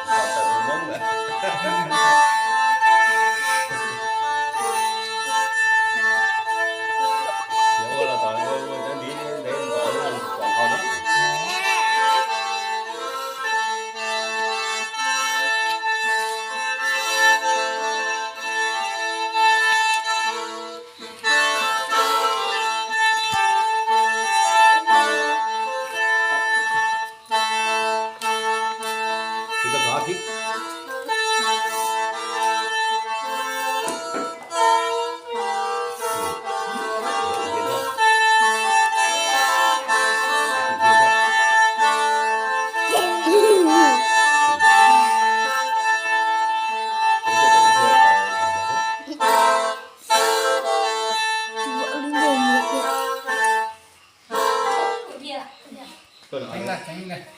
Tau tawm mus Hmoob lawm. Yuav ua los tom ua cov ntiv ntev npaum no. Heev na, heev na.